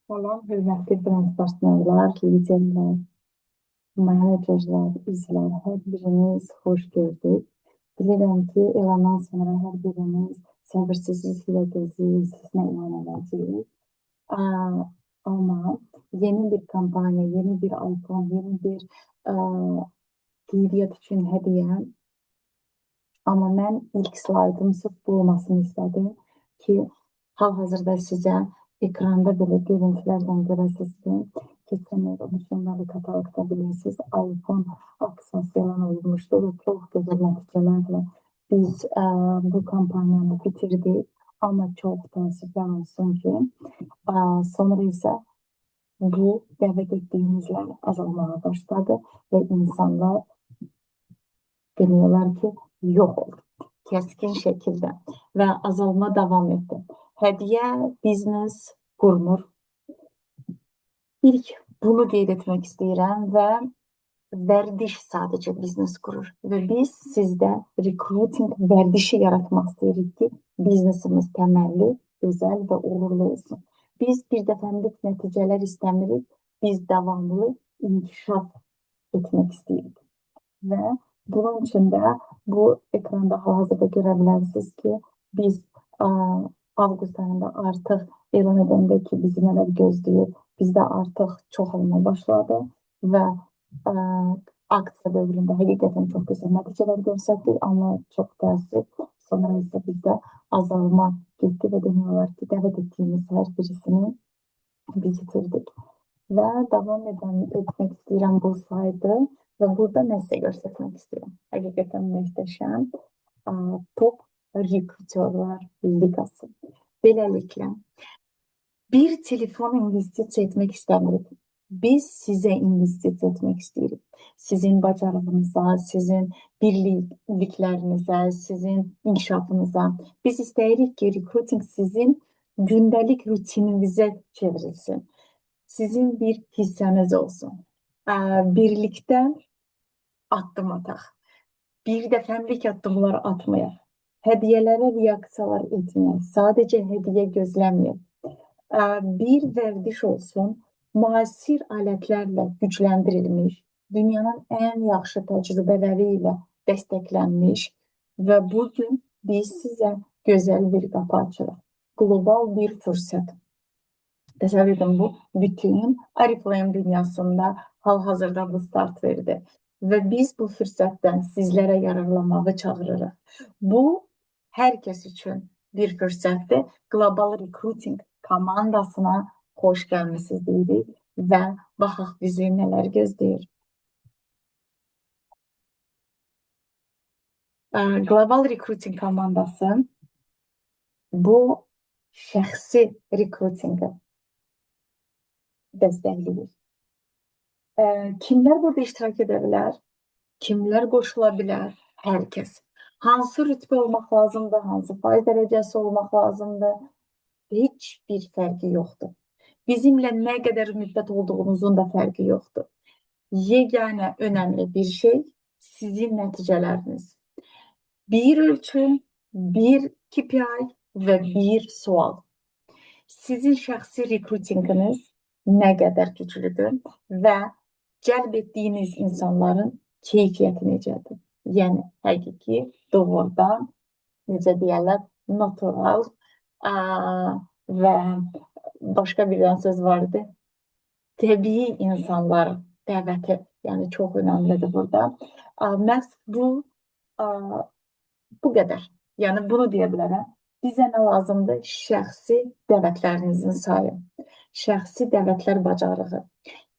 Salam, hörmətli brend partnyorlar, liderlər, menecerlər, üzvlər, hər biriniz xoş gördük. Bilirəm ki, elandan sonra hər biriniz səbirsizliklə gözləyirsiniz, nə elan edəcəyik. Amma yeni bir kampaniya, yeni bir iPhone, yeni bir qeydiyyat üçün hədiyyə. Amma mən ilk slaydım sırf bu olmasını istədim ki, hal-hazırda sizə ekranda belə görüntülərlə görəsiniz ki, keçən il Müşəmməli kataloqda bilirsiniz, iPhone aksiyası elan olunmuşdu və çox gözəl nəticələrlə biz bu kampaniyanı bitirdik. Amma çox təəssüflər olsun ki, sonra isə bu dəvət etdiyimizlər azalmağa başladı və insanlar demək olar ki, yox oldu. Kəskin şəkildə və azalma davam etdi. Hədiyyə biznes qurmur. İlk bunu qeyd etmək istəyirəm və vərdiş sadəcə biznes qurur və biz sizdə recruiting vərdişi yaratmaq istəyirik ki, biznesimiz təməlli, gözəl və uğurlu olsun. Biz bir dəfəlik nəticələr istəmirik, biz davamlı inkişaf etmək istəyirik. Və bunun üçün də bu ekranda hal-hazırda görə bilərsiniz ki, biz avqust ayında artıq elan edəndə ki, bizi nələr gözləyir, bizdə artıq çoxalma başladı və aksiya dövründə həqiqətən çox gözəl nəticələr göstərdik, amma çox təəssüf, sonra isə bizdə azalma getdi və demək olar ki, dəvət etdiyimiz hər birisini biz itirdik. Və davam etmək istəyirəm bu slaydı və burada nə sizə göstərmək istəyirəm. Həqiqətən möhtəşəm top rekrutörlər liqası. Beləliklə, bir telefon investisiya etmək istəmirik. Biz sizə investisiya etmək istəyirik. Sizin bacarığınıza, sizin birliklərinizə, sizin inkişafınıza. Biz istəyirik ki, recruiting sizin gündəlik rutininizə çevrilsin. Sizin bir hissəniz olsun. Birlikdə addım ataq. Bir dəfəlik addımlar atmayaq. Hədiyyələrə reaksiyalar etməyək. Sadəcə hədiyyə gözləməyək. Bir vərdiş olsun, müasir alətlərlə gücləndirilmiş, dünyanın ən yaxşı təcrübələri ilə dəstəklənmiş və bugün biz sizə gözəl bir qapı açırıq. Qlobal bir fürsət. Təsəvvür edin, bu bütün Oriflame dünyasında hal-hazırda bu start verdi. Və biz bu fürsətdən sizlərə yararlanmağı çağırırıq. Bu, hər kəs üçün bir fürsətdir. Global Recruiting komandasına xoş gəlmisiniz deyirik və baxaq bizi nələr gözləyir. Global Recruiting komandası bu şəxsi recruitingi dəstəkləyir. Kimlər burada iştirak edə bilər? Kimlər qoşula bilər? Hər kəs. Hansı rütbə olmaq lazımdır, hansı faiz dərəcəsi olmaq lazımdır? Heç bir fərqi yoxdur. Bizimlə nə qədər müddət olduğunuzun da fərqi yoxdur. Yeganə önəmli bir şey sizin nəticələriniz. Bir ölçü, bir KPI və bir sual. Sizin şəxsi recruitinginiz nə qədər güclüdür və cəlb etdiyiniz insanların keyfiyyəti necədir? Yəni həqiqi, doğrudan, necə deyərlər, natural və başqa bir dənə söz var idi. Təbii insanlar dəvəti, yəni çox önəmlidir burada. Məhz bu bu qədər. Yəni bunu deyə bilərəm. Bizə nə lazımdır? Şəxsi dəvətlərinizin sayı, şəxsi dəvətlər bacarığı,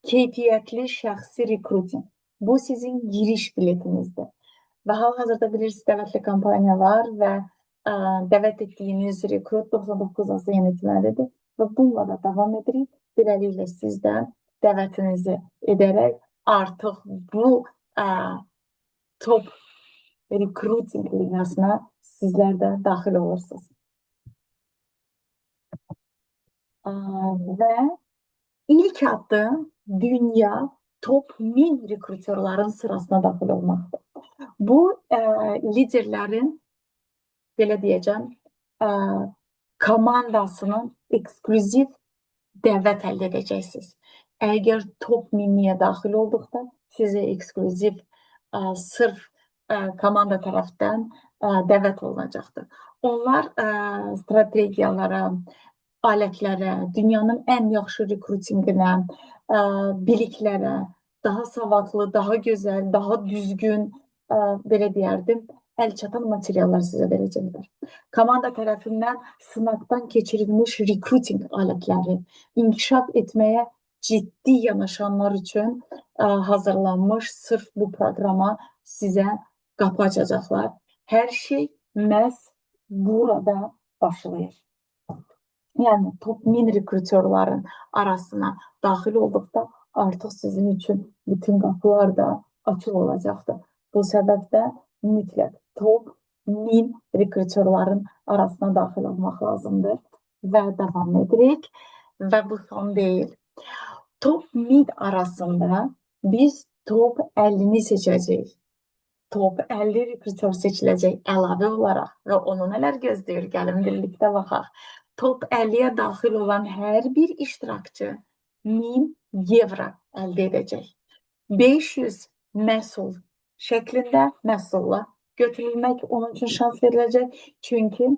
keyfiyyətli şəxsi recruiting. Bu sizin giriş biletinizdir. Və hal-hazırda bilirsiniz, dəvətli kampaniya var və dəvət etdiyiniz rekrut 99 ASN etməlidir və bununla da davam edirik. Beləliklə siz də dəvətinizi edərək artıq bu top recruiting liqasına sizlər də daxil olursunuz. Və ilk addım dünya top 1000 rekrutörların sırasına daxil olmaqdır. Bu liderlərin, belə deyəcəm, komandasının eksklüziv Dəvət əldə edəcəksiniz. Əgər top 1000-liyə daxil olduqda sizə ekskluziv sırf komanda tərəfdən dəvət olunacaqdır. Onlar strategiyalara, alətlərə, dünyanın ən yaxşı rekrutinqinə, biliklərə, daha savadlı, daha gözəl, daha düzgün, belə deyərdim, əl çatan materiallar sizə verəcəklər. Komanda tərəfindən sınaqdan keçirilmiş rekrutinq alətləri inkişaf etməyə ciddi yanaşanlar üçün hazırlanmış sırf bu proqrama sizə qapı açacaqlar. Hər şey məhz burada başlayır. Yəni top 1000 rekruterların arasına daxil olduqda artıq sizin üçün bütün qapılar da açıq olacaqdır. Bu səbəbdə mütləq top 1000 rekruterların arasına daxil olmaq lazımdır. Və davam edirik. Və bu son deyil. Top 1000 arasında biz top 50-ni seçəcəyik. Top 50 rekruter seçiləcək əlavə olaraq və onu nələr gözləyir? Gəlin birlikdə baxaq. Top 50-yə daxil olan hər bir iştirakçı 1000 evro əldə edəcək. 500 məhsul şəklində məhsulla götürülmək onun üçün şans veriləcək. Çünki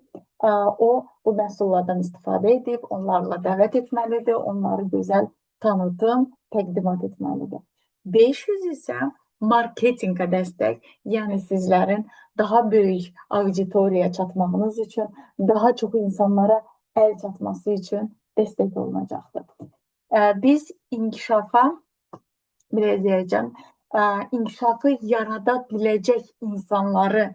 o bu məhsullardan istifadə edib, onlarla dəvət etməlidir, onları gözəl tanıtım, təqdimat etməlidir. 500 isə marketinqə dəstək, yəni sizlərin daha böyük auditoriyaya çatmağınız üçün, daha çox insanlara əl çatması üçün dəstək olunacaqdır. Biz inkişafa, belə deyəcəm, inkişafı yarada biləcək insanları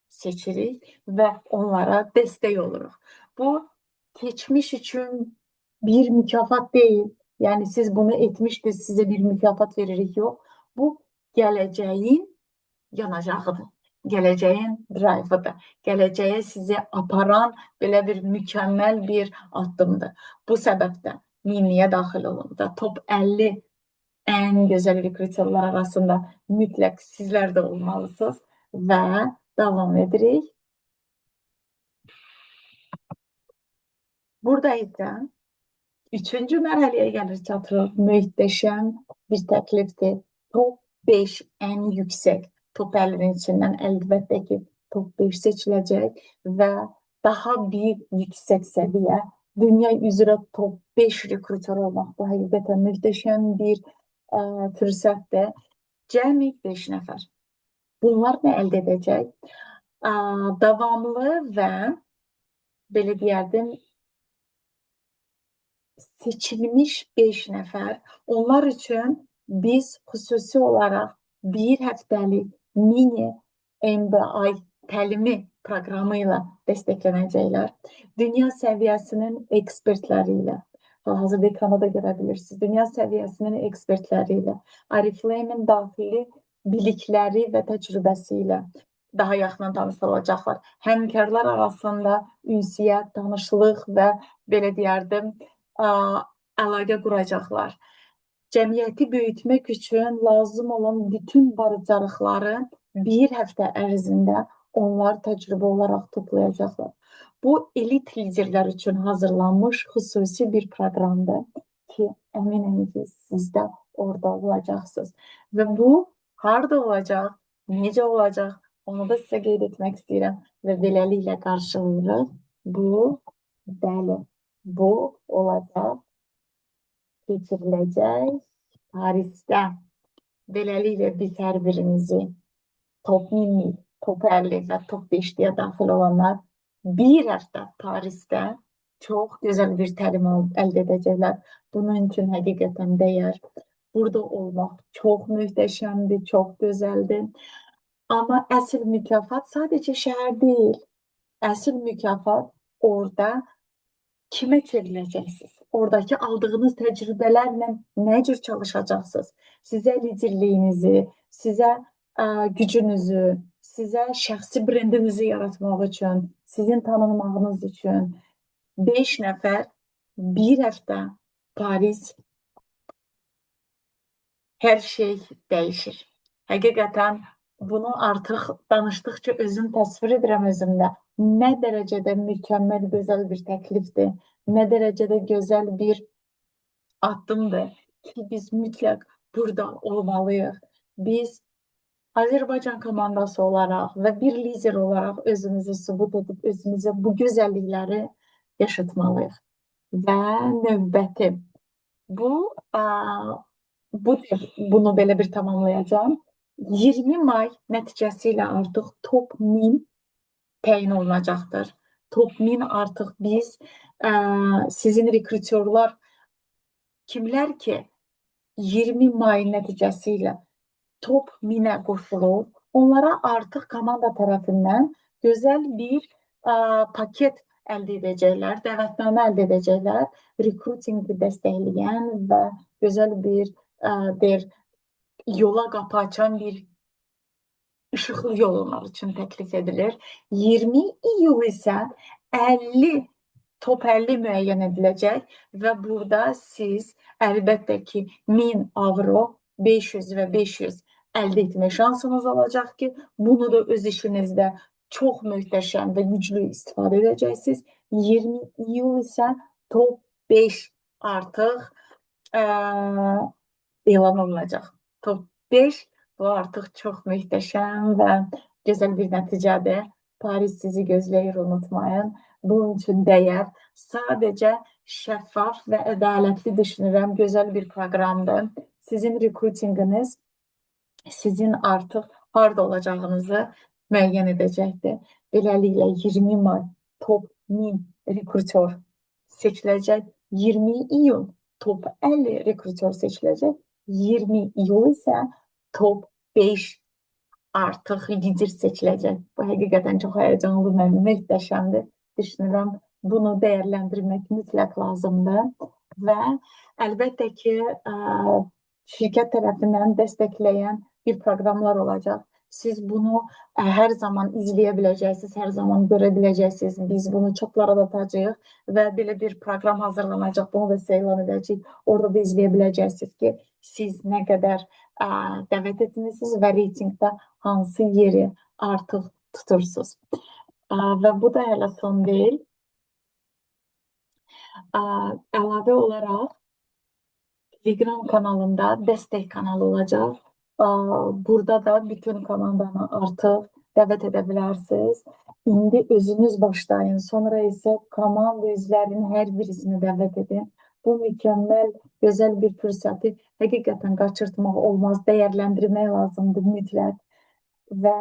seçirik və onlara dəstək oluruq. Bu, keçmiş üçün bir mükafat deyil. Yəni siz bunu etmişdiniz, sizə bir mükafat veririk, yox. Bu, gələcəyin yanacağıdır. Gələcəyin drive'ıdır. Gələcəyə sizi aparan belə bir mükəmməl bir addımdır. Bu səbəbdən minliyə daxil olun və top 50 ən gözəl rekruterlar arasında mütləq sizlər də olmalısınız və davam edirik. Burada isə üçüncü mərhələyə gəlir çatırıq. Möhtəşəm bir təklifdir. Top 5 ən yüksək top 50-nin içindən əlbəttə ki, top 5 seçiləcək və daha bir yüksək səviyyə dünya üzrə top 5 rekruter olmaq bu həqiqətən möhtəşəm bir fürsətdir. Cəmi 5 nəfər. Bunlar nə əldə edəcək? Davamlı və belə deyərdim seçilmiş 5 nəfər. Onlar üçün biz xüsusi olaraq bir həftəlik mini MBA təlimi proqramı ilə dəstəklənəcəklər. Dünya səviyyəsinin ekspertləri ilə, hal-hazırda ekranda da görə bilirsiniz, dünya səviyyəsinin ekspertləri ilə, Oriflame-in daxili bilikləri və təcrübəsi ilə daha yaxından tanış olacaqlar. Həmkarlar arasında ünsiyyət, tanışlıq və belə deyərdim, əlaqə quracaqlar. Cəmiyyəti böyütmək üçün lazım olan bütün bacarıqları bir həftə ərzində onlar təcrübə olaraq toplayacaqlar. Bu, elit liderlər üçün hazırlanmış xüsusi bir proqramdır ki, əminəm ki, siz də orada olacaqsınız. Və bu, harda olacaq, necə olacaq, onu da sizə qeyd etmək istəyirəm və beləliklə qarşılayırıq. Bu, bəli, bu olacaq, keçiriləcək Parisdə. Beləliklə biz hər birimizi top 1000, top 50 və top 5-liyə daxil olanlar bir həftə Parisdə çox gözəl bir təlim əldə edəcəklər. Bunun üçün həqiqətən dəyər. Burada olmaq çox möhtəşəmdir, çox gözəldir. Amma əsl mükafat sadəcə şəhər deyil. Əsl mükafat orada kimə çevriləcəksiniz? Oradakı aldığınız təcrübələrlə nə cür çalışacaqsınız? Sizə liderliyinizi, sizə gücünüzü, sizə şəxsi brendinizi yaratmaq üçün, sizin tanınmağınız üçün 5 nəfər bir həftə Paris hər şey dəyişir. Həqiqətən bunu artıq danışdıqca özüm təsvir edirəm özümdə. Nə dərəcədə mükəmməl, gözəl bir təklifdir, nə dərəcədə gözəl bir addımdır ki, biz mütləq burada olmalıyıq. Biz Azərbaycan komandası olaraq və bir lider olaraq özümüzü sübut edib özümüzə bu gözəllikləri yaşatmalıyıq. Və növbəti bu bu bunu belə bir tamamlayacağam. 20 may nəticəsi ilə artıq top 1000 təyin olunacaqdır. Top 1000 artıq biz sizin rekrutyorlar kimlər ki 20 may nəticəsi ilə top 1000-ə qoşulur, onlara artıq komanda tərəfindən gözəl bir paket əldə edəcəklər, dəvətnamə əldə edəcəklər, rekrutinqi dəstəkləyən və gözəl bir bir yola qapı açan bir işıqlı yol onlar üçün təklif edilir. 20 iyul isə 50 top 50 müəyyən ediləcək və burada siz əlbəttə ki 1000 avro, 500 və 500 əldə etmə şansınız olacaq ki, bunu da öz işinizdə çox möhtəşəm və güclü istifadə edəcəksiniz. 20 iyul isə top 5 artıq elan olunacaq. Top 5 bu artıq çox möhtəşəm və gözəl bir nəticədir. Paris sizi gözləyir, unutmayın. Bunun üçün dəyər. Sadəcə şəffaf və ədalətli düşünürəm, gözəl bir proqramdır. Sizin rekrutinqiniz sizin artıq harda olacağınızı müəyyən edəcəkdir. Beləliklə 20 may top 1000 rekrutyor seçiləcək. 20 iyun top 50 rekrutyor seçiləcək. 20 iyul isə top 5 artıq lider seçiləcək. Bu həqiqətən çox həyəcanlı və möhtəşəmdir. Düşünürəm, bunu dəyərləndirmək mütləq lazımdır və əlbəttə ki, şirkət tərəfindən dəstəkləyən bir proqramlar olacaq. Siz bunu hər zaman izləyə biləcəksiniz, hər zaman görə biləcəksiniz. Biz bunu chatlara da atacağıq və belə bir proqram hazırlanacaq. Bunu da sizə elan edəcəyik. Orada da izləyə biləcəksiniz ki, siz nə qədər dəvət etmisiniz və reytinqdə hansı yeri artıq tutursunuz. Və bu da hələ son deyil. Əlavə olaraq Telegram kanalında dəstək kanalı olacaq. Burada da bütün komandanı artıq dəvət edə bilərsiniz. İndi özünüz başlayın, sonra isə komanda üzvlərinin hər birisini dəvət edin. Bu mükəmməl, gözəl bir fürsəti həqiqətən qaçırtmaq olmaz, dəyərləndirmək lazımdır mütləq. Və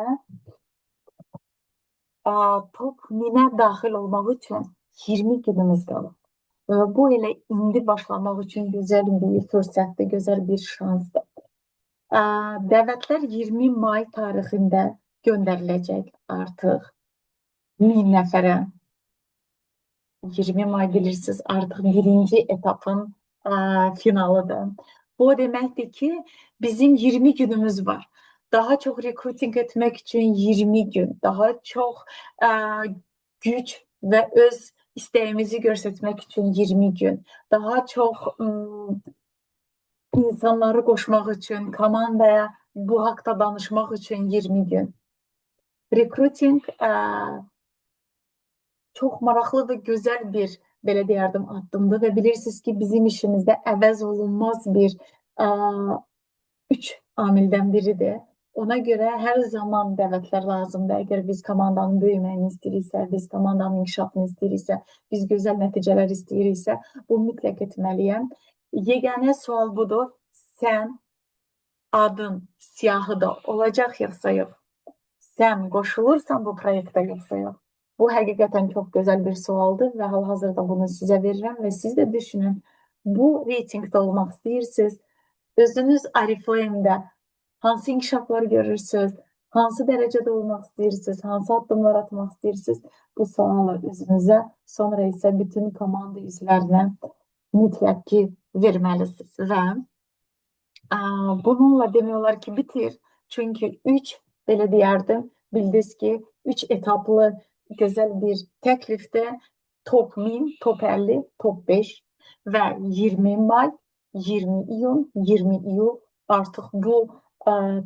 top 1000-ə daxil olmaq üçün 20 günümüz qalır. Və bu elə indi başlamaq üçün gözəl bir fürsətdir, gözəl bir şansdır. Dəvətlər 20 may tarixində göndəriləcək artıq 1000 nəfərə. 20 may bilirsiniz artıq birinci etapın finalıdır. Bu o deməkdir ki, bizim 20 günümüz var. Daha çox rekrutinq etmək üçün 20 gün, daha çox güc və öz istəyimizi göstərmək üçün 20 gün, daha çox insanları qoşmaq üçün, komandaya bu haqda danışmaq üçün 20 gün. Rekrutinq çox maraqlı və gözəl bir, belə deyərdim, addımdır və bilirsiniz ki, bizim işimizdə əvəz olunmaz bir üç amildən biridir. Ona görə hər zaman dəvətlər lazımdır. Əgər biz komandanın böyüməyini istəyiriksə, biz komandanın inkişafını istəyiriksə, biz gözəl nəticələr istəyiriksə, bu mütləq etməliyəm. Yeganə sual budur. Sən adın siyahıda olacaq yoxsa yox? Sən qoşulursan bu proyektə yoxsa yox? Bu həqiqətən çox gözəl bir sualdır və hal-hazırda bunu sizə verirəm və siz də düşünün. Bu reytinqdə olmaq istəyirsiniz. Özünüz Oriflame-də hansı inkişaflar görürsünüz? Hansı dərəcədə olmaq istəyirsiniz? Hansı addımlar atmaq istəyirsiniz? Bu sualı özünüzə, sonra isə bütün komanda üzvlərinə mütləq ki verməlisiniz. Və bununla demək olar ki, bitir. Çünki 3, belə deyərdim, bildiniz ki, 3 etaplı gözəl bir təklifdə top 1000, top 50, top 5 və 20 may, 20 iyun, 20 iyul artıq bu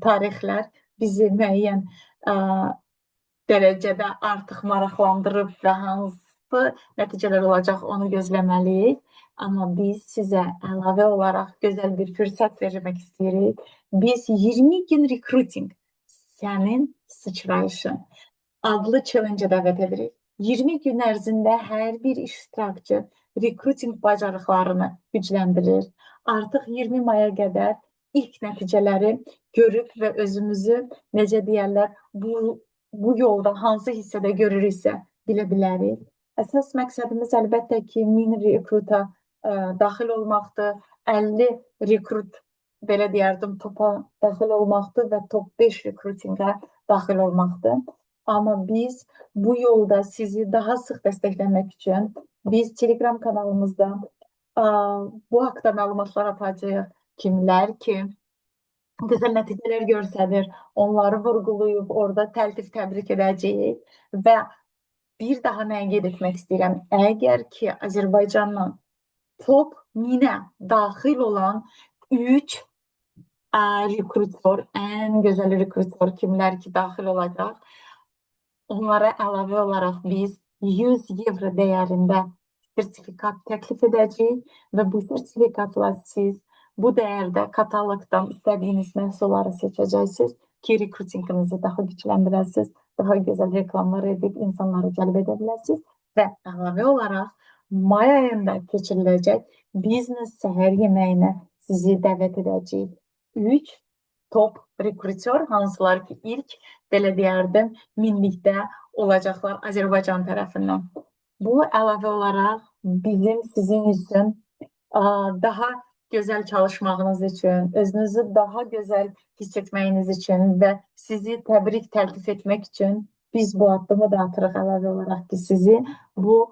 tarixlər bizi müəyyən dərəcədə artıq maraqlandırıb və hansı Nəticələr olacaq, onu gözləməliyik. Amma biz sizə əlavə olaraq gözəl bir fürsət vermək istəyirik. Biz 20 gün recruiting, sənin sıçrayışın adlı challenge-a dəvət edirik. 20 gün ərzində hər bir iştirakçı recruiting bacarıqlarını gücləndirir. Artıq 20 maya qədər ilk nəticələri görüb və özümüzü, necə deyərlər, bu yolda hansı hissədə görürüksə bilə bilərik. Əsas məqsədimiz əlbəttə ki, 1000 rekruta daxil olmaqdır. 50 rekrut, belə deyərdim, topa daxil olmaqdır və top 5 rekrutinqə daxil olmaqdır. Amma biz bu yolda sizi daha sıx dəstəkləmək üçün biz Telegram kanalımızda bu haqda məlumatlar atacağıq. Kimlər ki gözəl nəticələr göstərir, onları vurğulayıb orada təltif təbrik edəcəyik və bir daha nəyi qeyd etmək istəyirəm? Əgər ki Azərbaycandan top 1000-ə daxil olan 3 rekrutor, ən gözəl rekrutor kimlər ki daxil olacaq, onlara əlavə olaraq biz 100 evro dəyərində sertifikat təklif edəcəyik və bu sertifikatla siz bu dəyərdə kataloqdan istədiyiniz məhsulları seçəcəksiniz ki, rekrutinqinizi daha gücləndirəsiniz, daha gözəl reklamlar edib insanları cəlb edə biləsiniz və əlavə olaraq may ayında keçiriləcək biznes səhər yeməyinə sizi dəvət edəcəyik. 3 top rekrutor, hansılar ki ilk, belə deyərdim, minlikdə olacaqlar Azərbaycan tərəfindən. Bu əlavə olaraq bizim sizin üçün daha gözəl çalışmağınız üçün, özünüzü daha gözəl hiss etməyiniz üçün və sizi təbrik təltif etmək üçün biz bu addımı da atırıq əlavə olaraq ki, sizi bu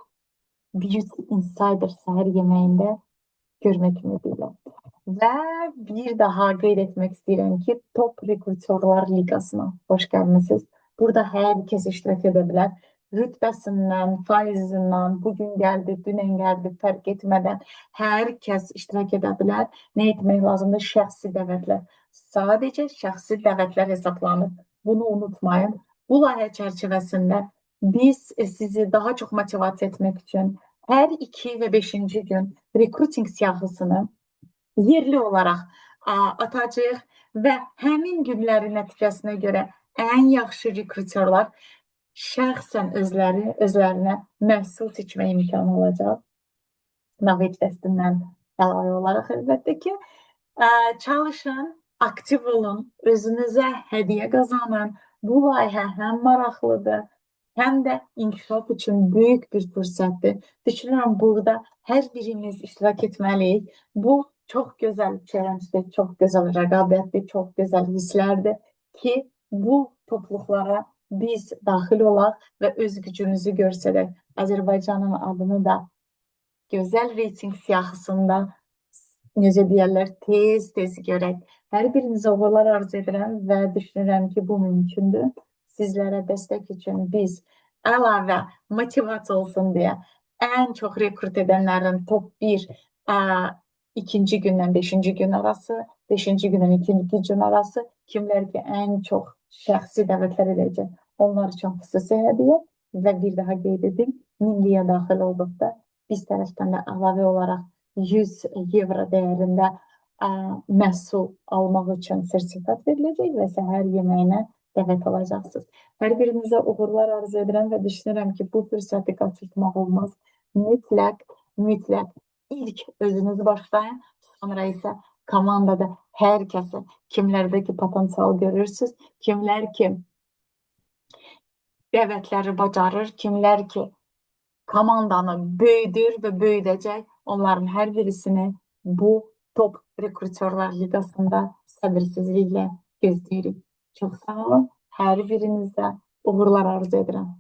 Beauty Insider səhər yeməyində görmək ümidi ilə. Və bir daha qeyd etmək istəyirəm ki, Top Rekrutorlar Liqasına xoş gəlmisiniz. Burada hər kəs iştirak edə bilər. Rütbəsindən, faizindən, bugün gəldi, dünən gəldi fərq etmədən hər kəs iştirak edə bilər. Nə etmək lazımdır? Şəxsi dəvətlər. Sadəcə şəxsi dəvətlər hesablanır. Bunu unutmayın. Bu layihə çərçivəsində biz sizi daha çox motivasiya etmək üçün hər 2 və 5-ci gün rekruting siyahısını yerli olaraq atacağıq və həmin günlərin nəticəsinə görə ən yaxşı rekrutorlar şəxsən özləri özlərinə məhsul seçmə imkanı olacaq. Navid dəstindən əlavə olaraq əlbəttə ki, çalışın, aktiv olun, özünüzə hədiyyə qazanın. Bu layihə həm maraqlıdır, həm də inkişaf üçün böyük bir fürsətdir. Düşünürəm burada hər birimiz iştirak etməliyik. Bu çox gözəl challenge-dir, çox gözəl rəqabətdir, çox gözəl hisslərdir ki, bu topluqlara biz daxil olaq və öz gücümüzü göstərək. Azərbaycanın adını da gözəl reytinq siyahısında, necə deyərlər, tez-tez görək. Hər birinizə uğurlar arzu edirəm və düşünürəm ki, bu mümkündür. Sizlərə dəstək üçün biz əlavə motivasiya olsun deyə ən çox rekrut edənlərin top 1 ikinci gündən beşinci gün arası, beşinci gündən ikinci gün arası kimlər ki ən çox şəxsi dəvətlər edəcək, onlar üçün xüsusi hədiyyə və bir daha qeyd edim, milliyə daxil olduqda biz tərəfdən də əlavə olaraq 100 evro dəyərində məhsul almaq üçün sertifikat veriləcək və səhər yeməyinə dəvət alacaqsınız. Hər birinizə uğurlar arzu edirəm və düşünürəm ki, bu fürsəti qaçırtmaq olmaz. Mütləq, mütləq ilk özünüz başlayın, sonra isə komandada hər kəsi, kimlərdə ki potensial görürsünüz, kimlər ki dəvətləri bacarır, kimlər ki komandanı böyüdür və böyüdəcək, onların hər birisini bu Top Rekrutorlar Liqasında səbirsizliklə gözləyirik. Çox sağ olun. Hər birinizə uğurlar arzu edirəm.